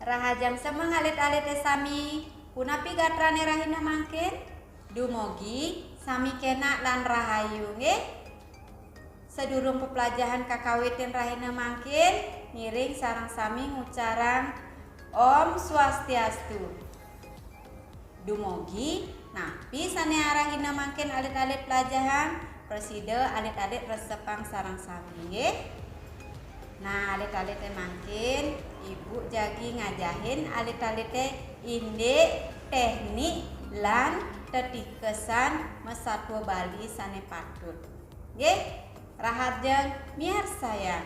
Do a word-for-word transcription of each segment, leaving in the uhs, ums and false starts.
Rahajeng semeng alit-alité sami, punapi gatrané rahina mangkin? Dumugi sami kénak lan rahayu, nggih? Sadurung peplajahan kakawitin rahina mangkin, ngiring sareng sami ngucarang Om Swastiastu. Dumugi napi sané arahina mangkin alit-alit plajahan, prasida alit-alit resepang sareng sami, nggih. Nah, alit-alité mangkin, Ibu jagi ngajahin alit-alité indik téknik lan tetikesan masatua Bali sané patut. Nggih, rahajeng miarsayang.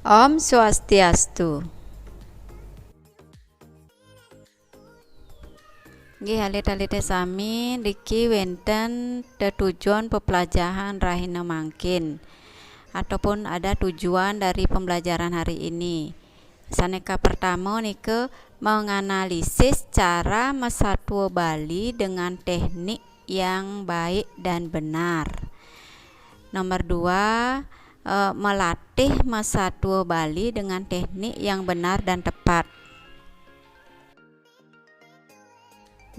Om Swastiastu. Nggih, alit-alité sami, niki wénten tetujon peplajahan rahina mangkin, ataupun ada tujuan dari pembelajaran hari ini. Sané kapertama nika menganalisis cara masatua Bali dengan teknik yang baik dan benar. Nomor dua, eh, melatih masatua Bali dengan teknik yang benar dan tepat.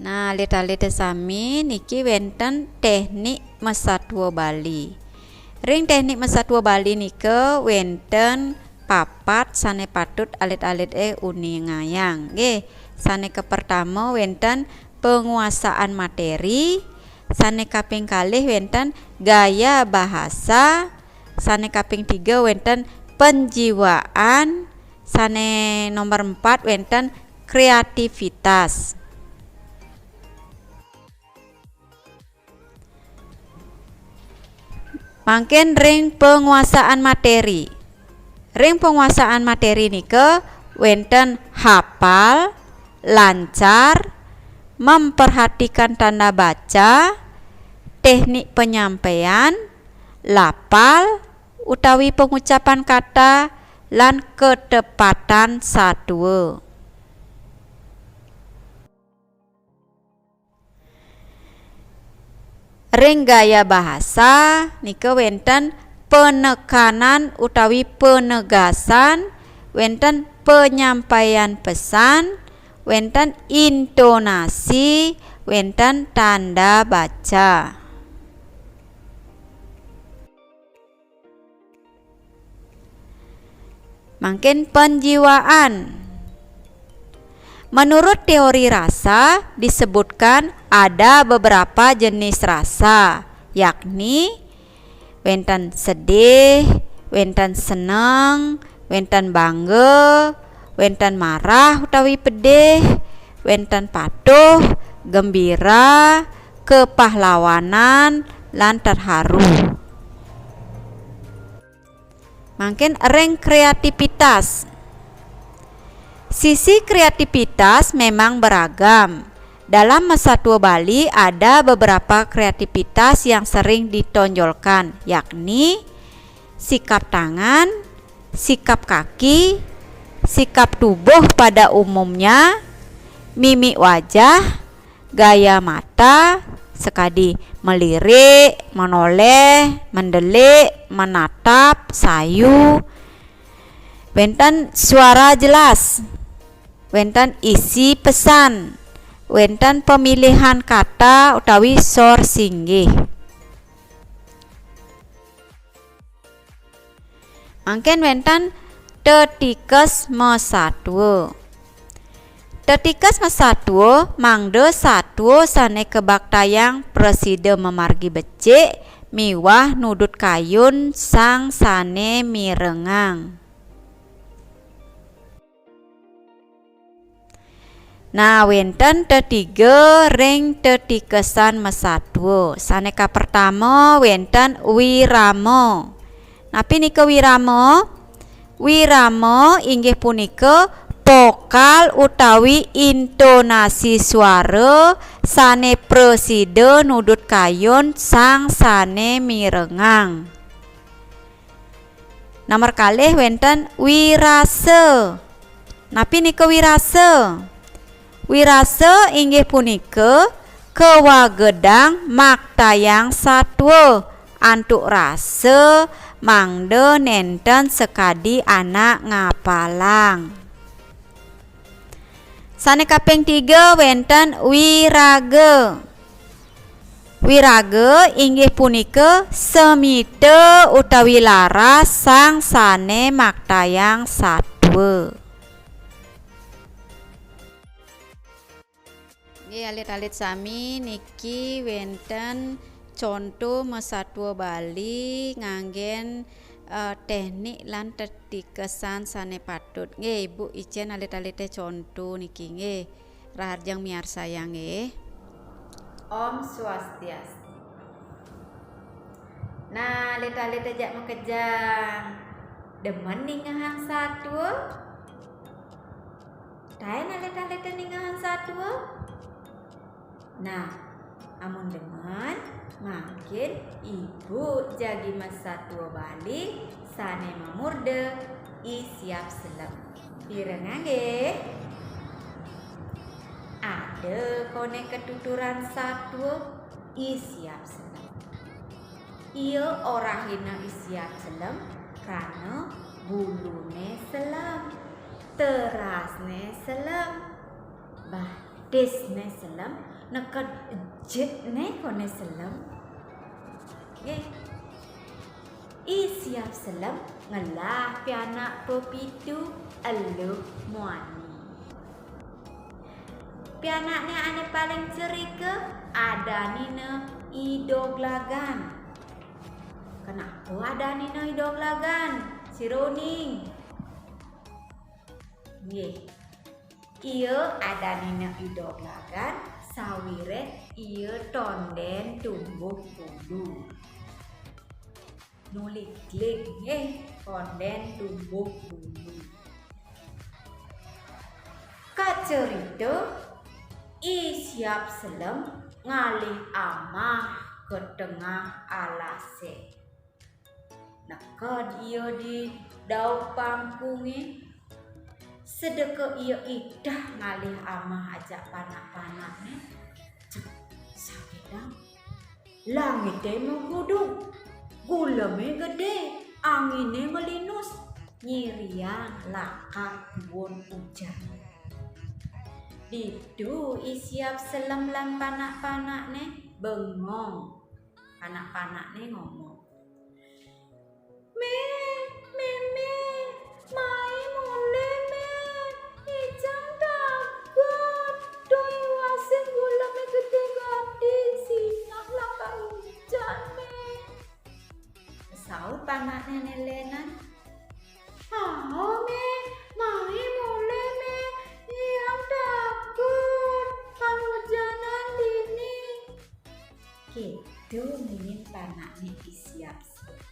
Nah, alit-alité sami, niki wénten teknik masatua Bali. Ring teknik masatua Bali nika wénten papat sané patut alit-alité uningayang. Nggih, sané kapertama wénten penguasaan materi, sané kaping kalih wénten gaya bahasa, sané kaping tiga wénten penjiwaan, sané nomor empat wénten kreativitas. Mangkin ring penguasaan materi. Ring penguasaan materi nika wénten hafal, lancar, memperhatikan tanda baca, teknik penyampaian, lafal utawi pengucapan kata, lan ketepatan satua. Ring gaya bahasa nika wénten penekanan utawi penegasan, wénten penyampaian pesan, wénten intonasi, wénten tanda baca. Mangkin penjiwaan. Menurut teori rasa disebutkan ada beberapa jenis rasa, yakni wénten sedih, wénten seneng, wénten bangga, wénten marah utawi pedih, wénten patuh, gembira, kepahlawanan, lan terharu. Mangkin ring kreativitas. Sisi kreativitas memang beragam. Dalam masatua Bali ada beberapa kreativitas yang sering ditonjolkan, yakni sikap tangan, sikap kaki, sikap tubuh pada umumnya, mimik wajah, gaya mata, sakadi melirik, menoleh, mendelik, menatap, sayu. Wénten suara jelas, wénten isi pesan, wénten pemilihan kata utawi sor singgih. Mangkin wénten tetikes masatua. Tetikes masatua mangda satua sané kabaktayang prasida mamargi becik miwah nudut kayun sang sané mirengang. Nah, wénten tetiga ring tetikesan masatua. Sané kapertama wénten wirama. Napi nika wirama? Wirama inggih punika vokal utawi intonasi suara sané prasida nudut kayun sang sané mirengang. Nomor kalih wénten wirasa. Napi nika wirasa? Wirasa inggih punika kawagedang maktayang satua antuk rasa mangda nénten sakadi anak ngapalang. Sané kaping tiga wénten wiraga. Wiraga inggih punika semita utawi laras sang sané maktayang satua. Nggih, alit-alit sami, niki wénten conto masatua Bali nganggén, eh, téknik lan tetikesan sané patut. Nggih, Ibu icén alit-alité conto niki nggih. Rahajeng miarsayang nggih. Om Swastiastu. Nah, alit-alit ajak makejang. Demen ningehang satua? Taén alit-alité ningehang satua? Nah, amun demen, mangkin Ibu jagi masatua Bali sané mamurda I Siap Selem. Pirengang nggih? Ada koné katuturan satua I Siap Selem. Ia orahina I Siap Selem, krana buluné selem, terasné selem, batisné selem, neked jitné koné selem. Nggih. I Siap Selem ngelah pianak pepitu, Eluh Muani. Pianakné ané paling cerika adanina I Doglagan. Kenapa adanina I Doglagan? Sira uning? Nggih. Ia adanina I Doglagan, sawiréh ia tondén tumbuh bulu. Nu liglig nggih, tondén tumbuh bulu. Kacerita, I Siap Selem ngalih amah ka tengah alasé. Neked ia di dauh pangkungé, sedeka ia idah ngalih amah ajak panak-panakné. Cek, sakidan. Langité magudug, gulemé gedé, anginé malinus, nyiriang lakar tuun ujan. Ditu I Siap Selem lan panak-panakné bengong. Panak-panakné ngomong, "Mé, Mémé, mai mulih, Mé. Ijang takut. Duh, iwasin gulemé gedé gati, sinah lakar ujan, Mé." Saut panakné nélénan, "Aa, Mé, mai mulih, Mé. Ijang takut, kaujanan dini." Kéto munyin panakné I Siap Selem.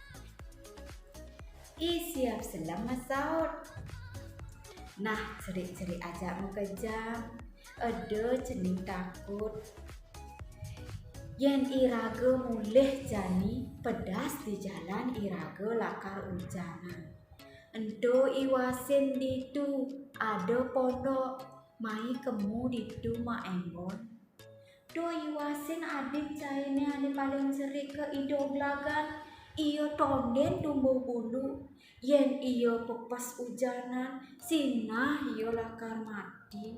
I Siap Selem masaut, "Nah, cerik-cerik ajak makejang. Eda cening takut. Yén iraga mulih jani, pedas di jalan iraga lakar ujanan. Ento iwasin ditu ada pondok, mai kemu ditu maémbon." Duh, iwasin adin cainé ané paling cerika I Doglagan, ia tondén tumbuh bulu. Yén ia pepes ujanan, sinah ia lakar mati.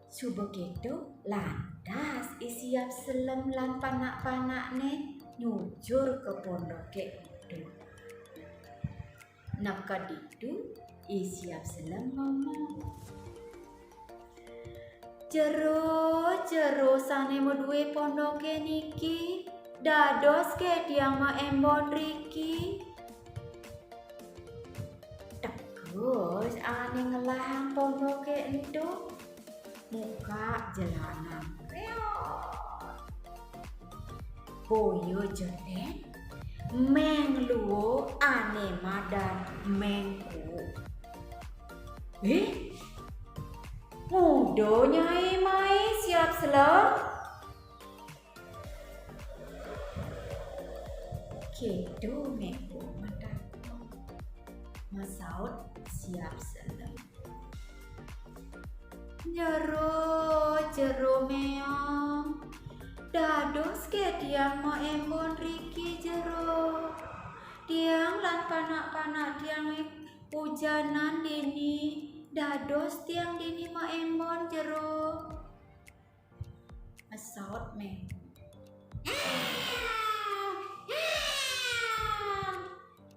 Suba kéto, lantas I Siap Selem lan panak-panakné nyujur ka pondoké ento. Neked ditu, I Siap Selem ngomong, "Jero, jero sané madué pondoké niki, dados ké tiang maémbon riki." Teka ané ngelahang pondoké ento, muka jelanan. Boya jendéng, méng lua ané madan méng kuuk. "Éh, nguda Nyai mai, Siap Selem?" Kéto méng kuuk matakon. Masaut Siap Selem, "Jero, jero méong. Dados ké tiang maémbon riki, jero. Tiang lan panak-panak tiangé ujanan dini, dados tiang dini maémbon jero. Masaut Méng.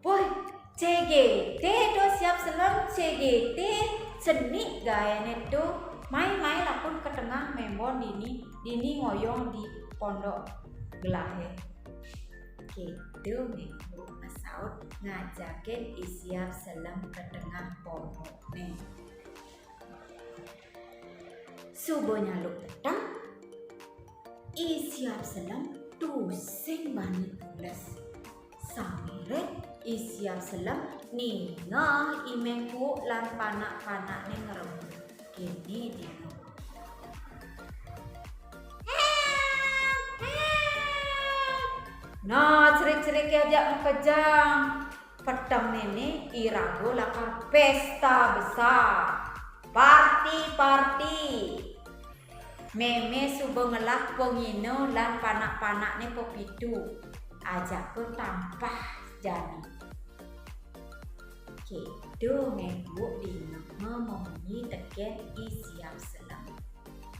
Woi, C G T to Siap Selem, C G T cenik gaéné to, mai-mai lakun ka tengah mémbon dini, dini ngoyong di pondok gelahé. Kéto Méng Kuuk masaut ngajakin I Siap Selem ka tengah pondokné. Suba nyaluk peteng, I Siap Selem tusing bani pules. Samiré I Siap Selem ningeh I Méng Kuuk lan panak-panakné ngrembug. Kéné dina. Nah, cerik-cerik ajak makejang. Peteng néné iraga lakar pésta besar. Parti-parti. Mémé suba ngelah pangina lan panak-panakné pepitu. Ajaka tampah jani. Kéto Méng Kuuk dina mamunyi tekén I Siap Selem.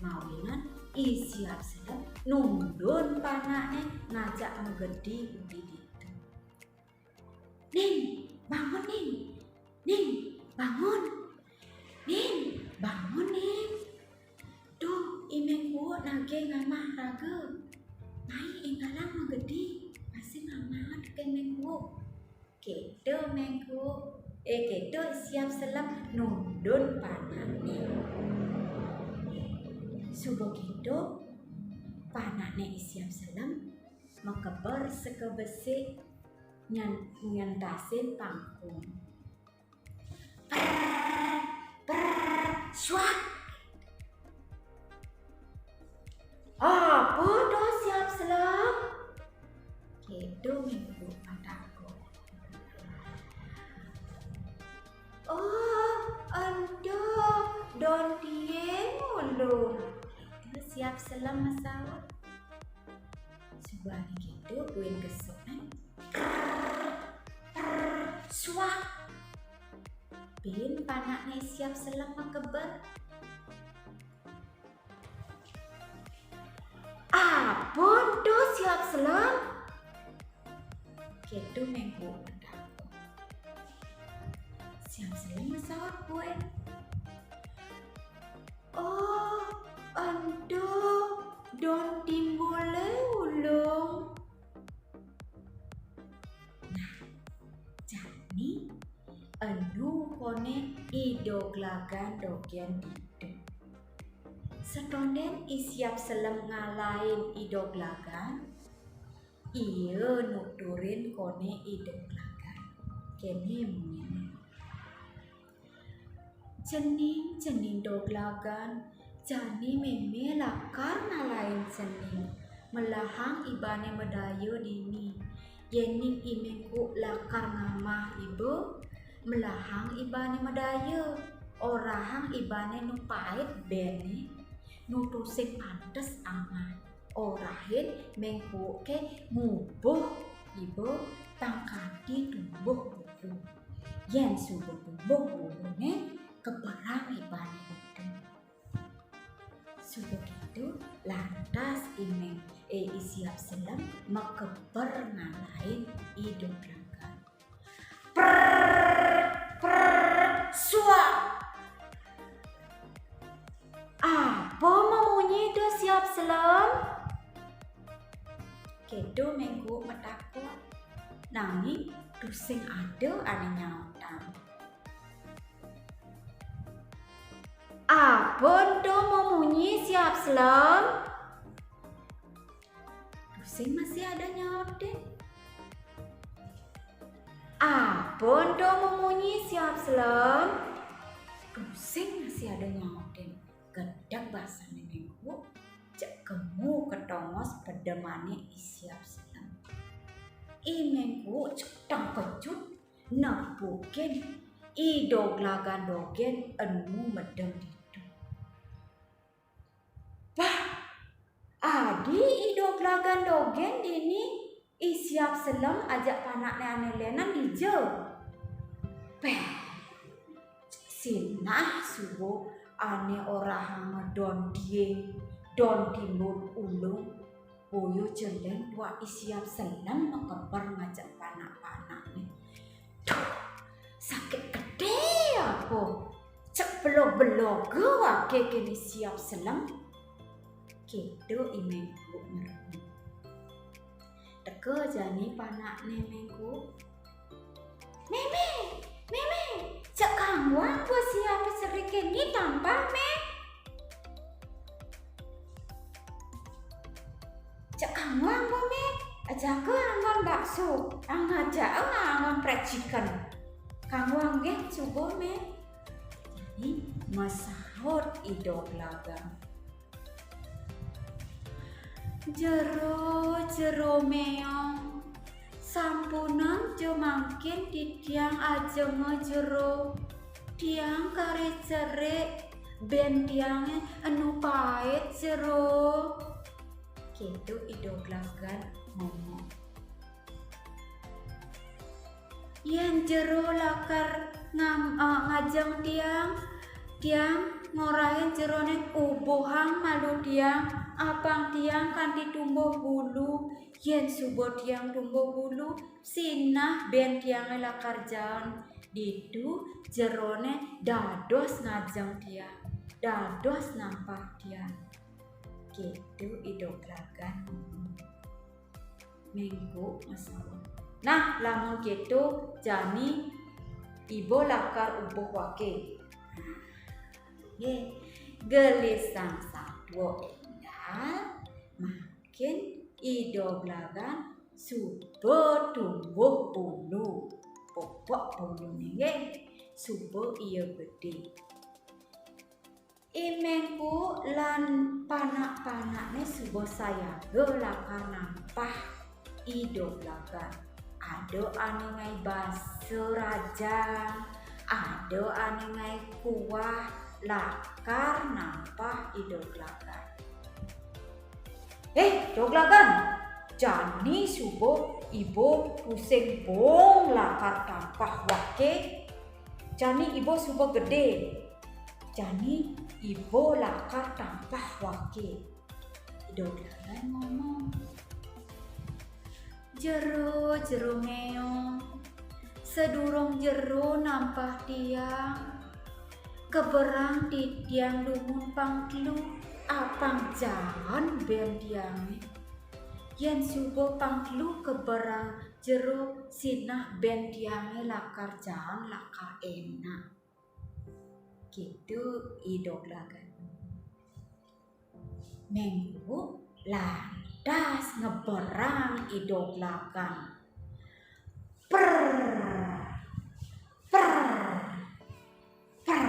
Mawinan I Siap Selem nundun panakné ngajak magedi uli ditu. "Ning, bangun, Ning! Ning, bangun! Ning, bangun, Ning! Duh, I Méng Kuuk nagih ngamah raga. Mai énggalang magedi, masih ngamah tekén Méng Kuuk." Kéto Méng Kuuk, eh, kéto Siap Selem nundun panakné. Suba kéto, panakné I Siap Selem makeber seka besik nyen-, nyentasin pangkung. Prrr, prrr, suak. "Apa to, Siap Selem?" Kéto Méng Kuuk matakon. "Oh, ento, don tiing ulung," kéto Siap Selem masaut. Subané kéto buin gesukné. Prrr, prrr, suak. Buin panakné Siap Selem makeber. "Apa ento, Siap Selem?" Kéto Méng Kuuk matakon. Siap Selem masaut buin. "Oh, ento don timbulé ulung." Nah, jani enu koné I Doglagan dogén ditu. Satondén I Siap Selem ngalahin I Doglagan, ia nuturin koné I Doglagan. Kéné munyiné. "Cening, cening Doglagan, jani mémé lakar ngalahin cening. Melahang ibané madaya dini. Yéning I Méng Kuuk lakar ngamah iba, melahang ibané madaya. Orahang ibané nu pait béné, nu tusing pantes amah. Orahin Méng Kuuké ngubuh iba pang kanti tumbuh bulu. Yén suba tumbuh buluné, keberang ibané ditu." Suba kéto, lantas I Méng, eh, I Siap Selem makeber ngalahin I Doglagan. Prrr, prrr, suak. "Apa mamunyi to, Siap Selem?" Kéto Méng Kuuk matakon. Nanging tusing ada ané nyautang. "Apa ento mamunyi, Siap Selem?" Tusing masih ada nyautin. "Apa ento mamunyi, Siap Selem?" Tusing masih ada nyautin. Gedeg basané Méng Kuuk, jeg kemu ka tongos pedemané I Siap Selem. I Méng Kuuk jeg tengkejut, nepukin I Doglagan dogén enu medem ditu. "Bah, adi I Doglagan dogén dini?" I Siap Selem ajak panakné ané lénan dija. Péh. Sinah suba ané orahanga don dié, don timbul ulung, boya ja lén tuak I Siap Selem makeber ngajak panak-panakné. Duh, sakit gedé apa? Cek belog-beloga waké kén I Siap Selem. Kéto I Méng Kuuk ngremen. Teka jani panakné Méng Kuuk. "Mémé, Mémé, cek kanggoang ba siapé cerik kéné tampah, Mé." "Cek kanggoang ba, Mé, ajaka anggon bakso, angajaka anggon fried chicken." "Kanggoang nggih suba, Mé." Jani masaut I Doglagan. "Jero, Jero Méong, sampunang ja mangkin titiang ajenga Jero. Tiang kari cerik, bén tiangé enu pait, Jero." Kéto I Doglagan ngomong. "Yén Jero lakar ngam-, eh, ngajeng tiang, tiang ngorahin Jeroné ubuhang malu tiang, apang tiang kanti tumbuh bulu. Yén suba tiang tumbuh bulu, sinah bén tiangé lakar jaen. Ditu Jeroné dados ngajeng tiang, dados nampah tiang." Kéto I Doglagan ngomong. Méng Kuuk masaut. "Nah, lamun kéto, jani iba lakar ubuh waké." Nggih, gelisang satua énggal, mangkin I Doglagan suba tumbuh bulu. Bobot buluné nggih, suba ia gedé. I Méng Kuuk lan panak-panakné suba sayaga lakar nampah I Doglagan. Ada ané ngaé basa rajang, ada ané ngaé kuah, lakar nampah I Doglagan. "Eh, Doglagan, jani suba iba tusing bong lakar tampah waké. Jani iba suba gedé. Jani iba lakar tampah waké." I Doglagan ngomong. "Jero, Jero Méong, sadurung Jero nampah tiang, keberang titiang dumun pang telu, apang jaen bén tiangé. Yén suba pang telu keberang Jero, sinah bén tiangé lakar jaen, lakar énak." Kéto I Doglagan. Méng Kuuk lantas ngeberang I Doglagan. Per, per, per.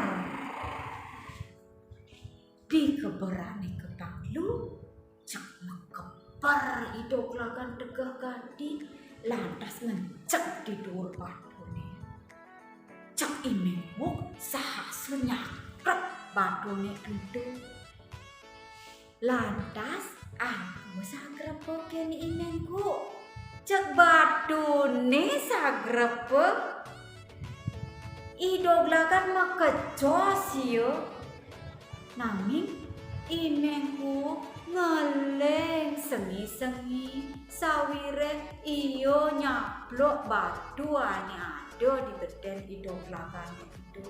Dikeberané kapang telu, cek makeber I Doglagan tegeh gati, lantas ngenceg di duur batuné. Cek I Méng Kuuk sahasa nyagrep batuné ento. Lantas, apa sagrepa kén I Méng Kuuk? Cek batuné sagrepa. I Doglagan makejos ia. Nanging I Méng Kuuk ngeling sengi-sengi, sawiréh ia nyablok batu ané ada di gedén I Doglagan ento.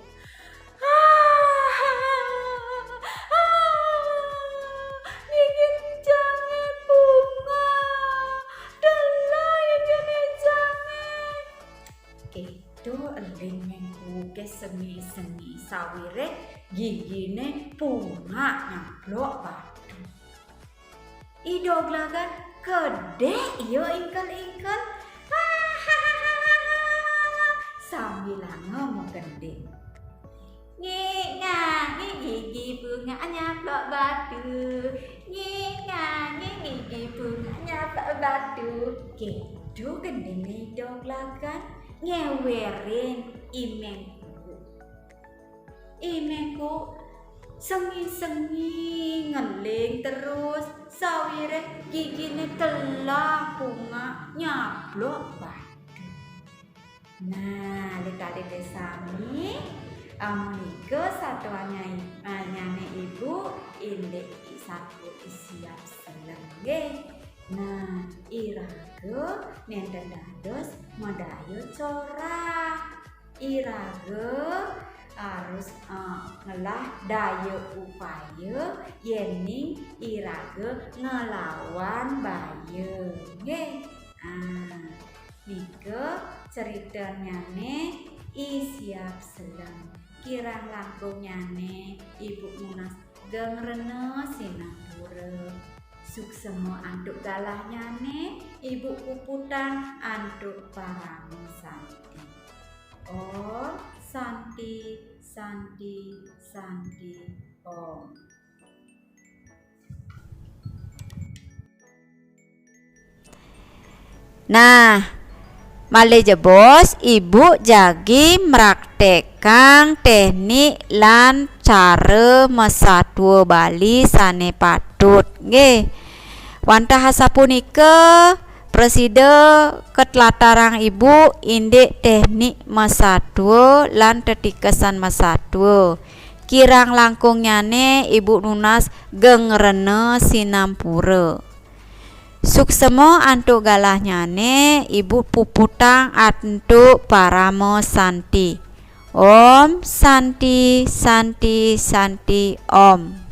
"Gigi cangé bungak, delai gigi cangé." Kéto eling Méng Kuuké sengi-sengi, sawiréh giginé bungak nyablok batu. I Doglagan kedék ia ingkel-ingkel. Sambilanga magending. Ngik ngak, ngik gigi bungak nyaplok batu. Ngik ngak, ngik gigi bungak nyaplok batu. Kéto gendingné I Doglagan ngéwérin I Méng Kuuk. I Méng Kuuk Sengi-sengi ngeling terus, sawire gigine telah pungak nyablok batu. Nah, alit-alit sami, amunika satuanyane, eh, nyane ibu indik i satu i Siap Selem nggih. Nah, iraga nenten dados madaya corah. Iraga harus, eh, ngelah daya upaya yening iraga ngelawan baya. Nggih. Ah, nika critanyane i Siap Selem. Kirang langkungnyane ibu nunas geng rena sinampura. Suksema antuk galahnyane ibu puputang antuk parama santi. Om Santi, Santi, Santi, Om. Nah, malih jebos ibu jagi mraktekang teknik lan cara masatua Bali sane patut nggih. Wantah asapunika prasida katlatarang ibu indik teknik masatua lan tetikesan masatua. Kirang langkungnyane ibu nunas geng rena sinampura. Suksema antuk galahnyane ibu puputang antuk parama santi. Om Santi, Santi, Santi, Om.